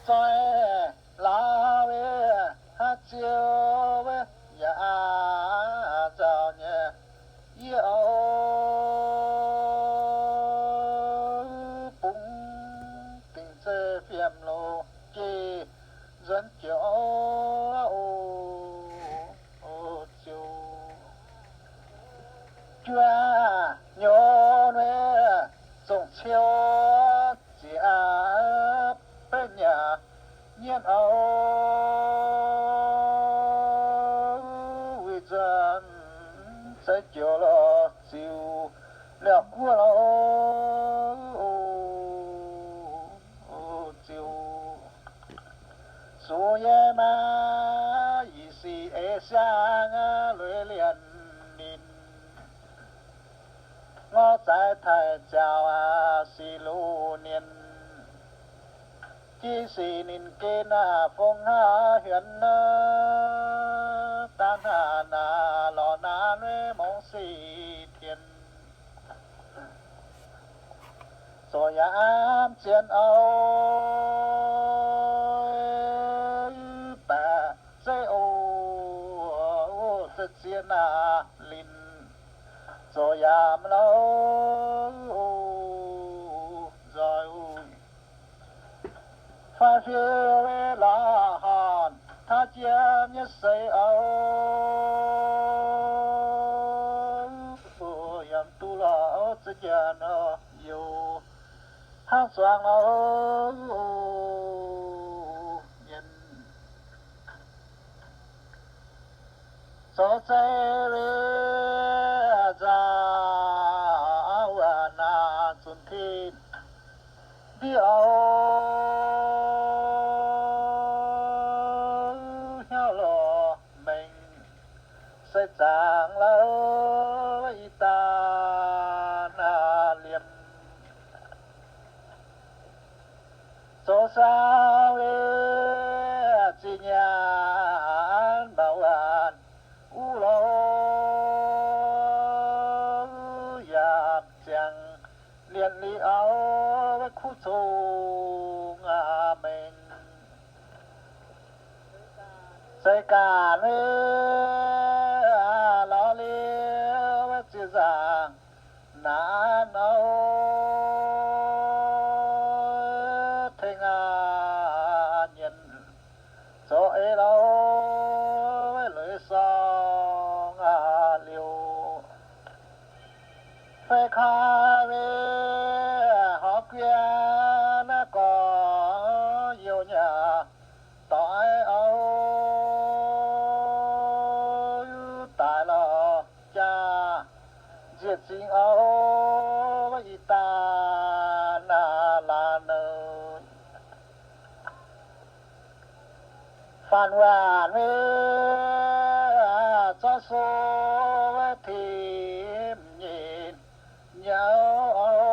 Zoih laauv hnangv ziouc yaac nzauh nyei. Yie oix bungx dingc zeiv fiem loz jiex nzuonx joux oc. Ziouc juov nyouz nui zongh ciou ziex beiv nyei nyienh oc. Weic zuqc zeix joux lorz ziux liaauc guoqv lorz ziux zuqc yie maaih yietc sic eix siang lueiz lienh ninh. Ngorc zaaix taaih ziaauc sic luv ninh, jiex sic ninh gen fong haav hienx, daaih hnangv naaic lorz naaiv mongc sic tien. Zoux yaac an zien oc, baeqc zeiv oc, zeiv ziex naaic linh. Zoux yaac mv lauh oc, nzoih oc. Fai fiev lorz horn taux jiem nyei seix oc, yaac duqv lorz za'jien oc, youz hnangv zuangx oc, mienh. Zoux zeiv liuz nzauh wuov naaic zunc tin ndiev oc, hnyouv lorz mengh se zaangc lauh i daaih naaic liemh. Zoux saau liuz zinh nyaanh mangc waanc uv lorz yaac ziangh lienx liuz kuv cong mengh. Seix gaax liuz lorz liuz ziex nzaangc naanc oc, tengx nyienz zoux eix lauh lueiz sorng liouh. Fei koi mingh horpc guiex naaiv gorx youh nyei doix oc, daaih lorz jaa nziec zingh oc, i daaih naaic laanh nouh. Faanc waanc mingh zorqv sou timv nyeic nyauv oc,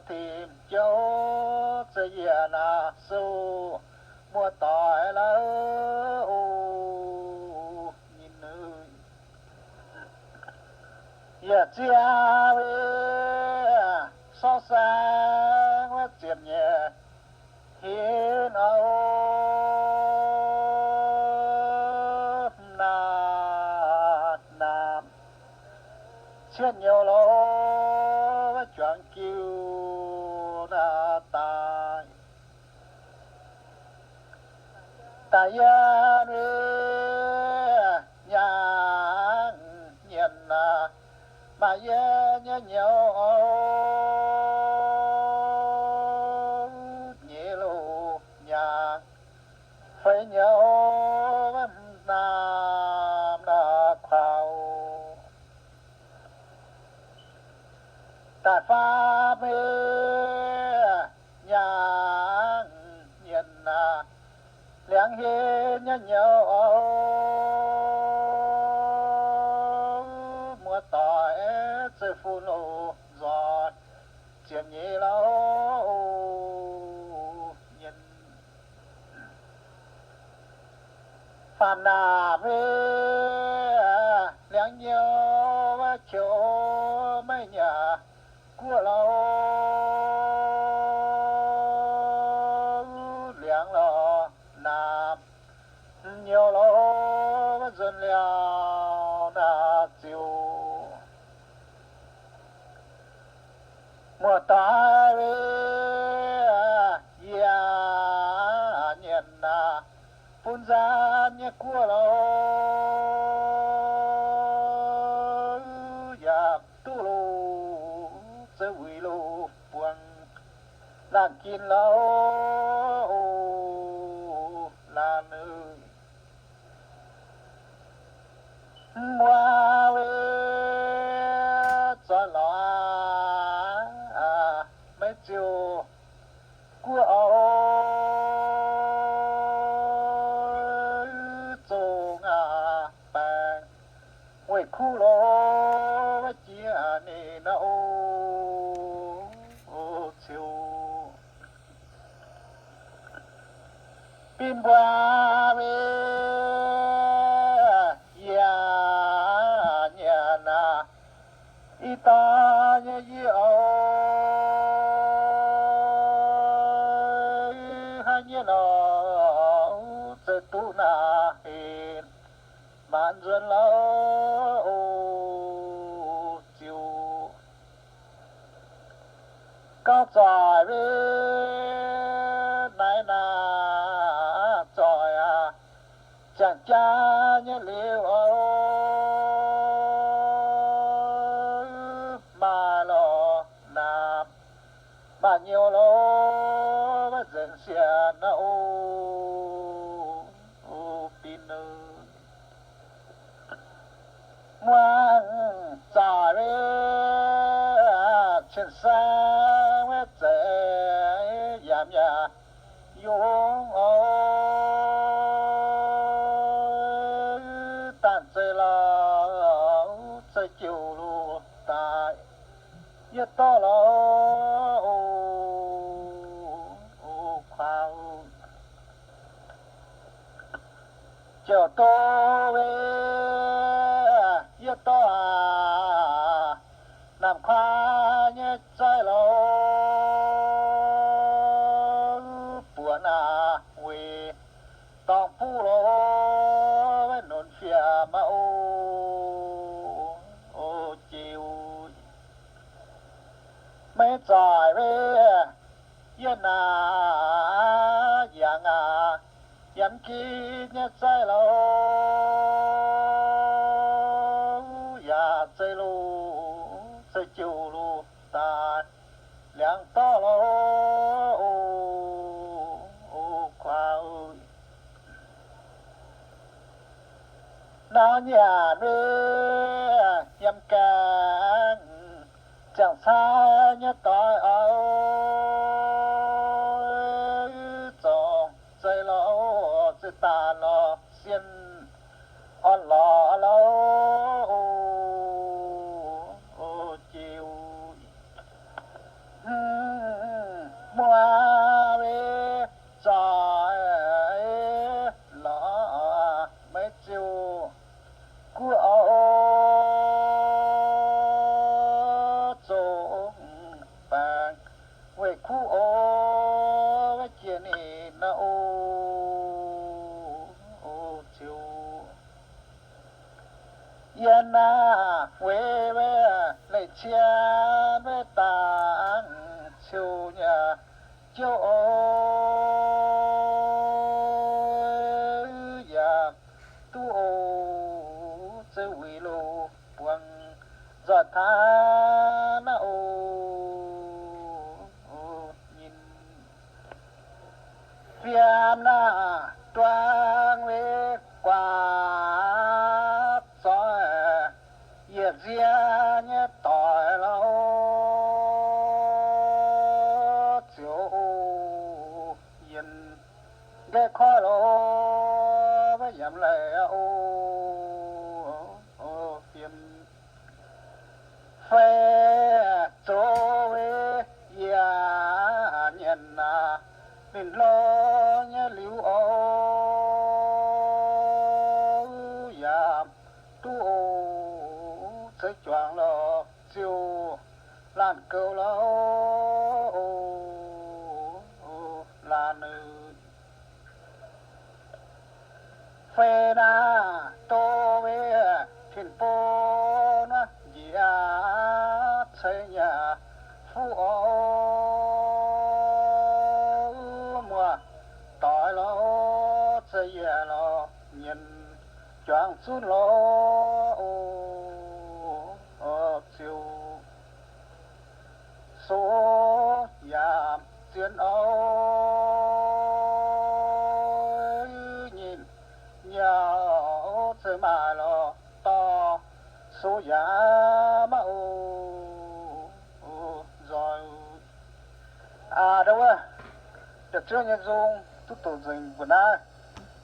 timv jouv za'yietc naaic sou muoz-doic lauh oc, ninh yaac ziangh mingh sortv saeng wuov ziepc nyeic hinv oc, hmz naamh naamh cietv nyouz lorz wuov juangc jiu naaic daaih. Daaih yie mingh nyaanh nyienz naaic, maaih yie nyei nyouz oc, nyeiz loz nyaanh feix nyouz wuov hmz naamh naaic kuauz. Daaih faam mingh nyaanh nyienz naaic, liangx hlen nyei nyouz oc, muoz-doic zeiv-fun loz nzoih ziepc nyeic lauh oc, nyienz faam naamh mingh liangx nyouz wuov qiouc maiv nyaah guoqv lauh Muoz-doic, yie nyanc naaic bun nzaanx nyei guoqv lorqc, yaac duqv loz, zeix wuic loz buangh laanh ginv lorqc, laanh noic. Muoz-doic, zoih lorqc aqv, maiv ziouc guoqv oc, zongh aqv, baengh weih kuv lorqc, jiex ninh naaiv oc, ziouc. Bin mbuo, yie nyanc naaic i dauh nyei yie oc, haaix nyungc nor, zeix duqv naaic hec maanc nzuonx lorqc, ziouc gauh zoih naaiv naaic, zoih aqv, ziangh jaax nyei liuz oc, maaih lorqc naaic, maaih nyouz lorqc, maiv nzengc sienx naaiv oc, bin muangx zaaic, cien saeng maiv zeiz yaac yaac yungz oc, dangh zeiz lorqc, zeiz jiouc loz daaih, yie dorh lorqc oc, kuaax, ziouc dorh, yie dorh aac, namx kuaax nyei zaaix lorqc, buoqc naaic weic dorngx buv lorqc, maiv nonc fiem aqv oc, jiouc. Maiv zoih, yie naaic yangh aac, yaac mv ginv nyei zaaix lorqc, yaac zeiz loz, zeiz jiouc loz daaih, liangx dorv lorqc oc, kuaax. Nauc nyanc, yiem gaengh ziangh cai nyei doic oc, zorngc zeiv lorqc, zeiv daanh lorqc, sienh orn lorqc lorqc oc, jiouc. Muoz-doic, zoih lorqc, maiv ziouc guv oc, zongh baengc weih kuv oc, jiex ninh naaiv oc, ziouc. Yie naaiv weic leic cien weic dangc ciouv nyei jouv oc, yaac duqv oc, zeiv wuic loz buangh nzoih taav naaiv oc, nyinh fiem naaiv duang weic guaax zoih yietc nziex nyei doic lorqc, ziouc yienh nqaeqv koiv lorqc, maiv yaac leiz oc, fiem fai zoux weic yie nyanc naaiv ninh hlo nyei liuz oc, yaac duqv oc, ceix juangc lorqc, ziouc laanh goux lorqc oc, laanh noic. Fai naaiv doz weic tin-bung naaiv njiec ceix nyei Fuqv oc, muoz-doic lorz, za'yiec lorz, nyienx juangc zunv lorz, o, ziouc suv yaac zien oc, nyim nyauv zeiz maaih lorz dorh, suv yaac maiv oc, nzoih. Aa, ndau wuov, yietc zungv nyei nzung duqv doqc nzengc mbuo naaiv.